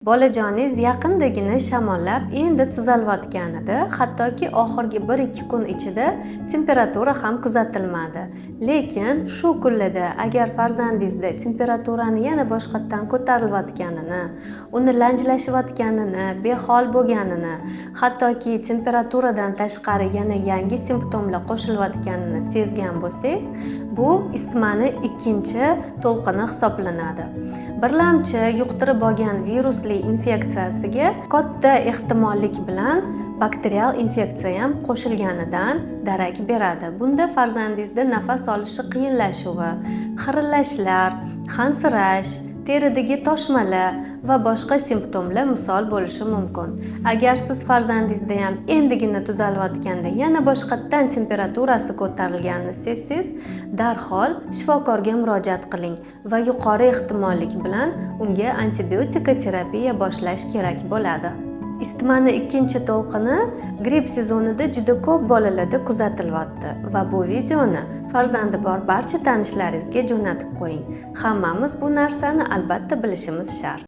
Bolajoningiz yaqindagina shamollab, endi tuzalayotgan edi. Hattoki oxirgi 1-2 kun ichida temperatura ham kuzatilmadi. Lekin shu kunlarda agar farzandingizda temperaturani yana boshqatdan ko'tarilayotganini, uni lanjlashayotganini, behol bo'lganini, hattoki temperaturadan tashqari yana yangi simptomlar qo'shilayotganini sezgan bo'lsangiz, bu isitmani ikkinchi to'lqini hisoblanadi. Birlamchi yuqtirib olgan virusli infeksiyasiga katta ehtimollik bilan bakterial infeksiya ham qo'shilganidan darak beradi. Bunda farzandingizda nafas olishi qiyinlashuvi, xirillashlar, hansirash, teridagi toshmalar va boshqa simptomlar misol bo'lishi mumkin. Agar siz farzandingizda ham endigina tuzalayotganda yana boshqatdan temperaturasi ko'tarilganini sezsangiz, darhol shifokorga murojaat qiling va yuqori ehtimollik bilan unga antibiotika terapiya boshlash kerak bo'ladi. Isitmani ikkinchi to'lqini gripp sezonida juda ko'p bolalarda kuzatilyapti va bu videoni farzandi bor barcha tanishlaringizga jo'natib qo'ying. Hammamiz bu narsani albatta bilishimiz shart.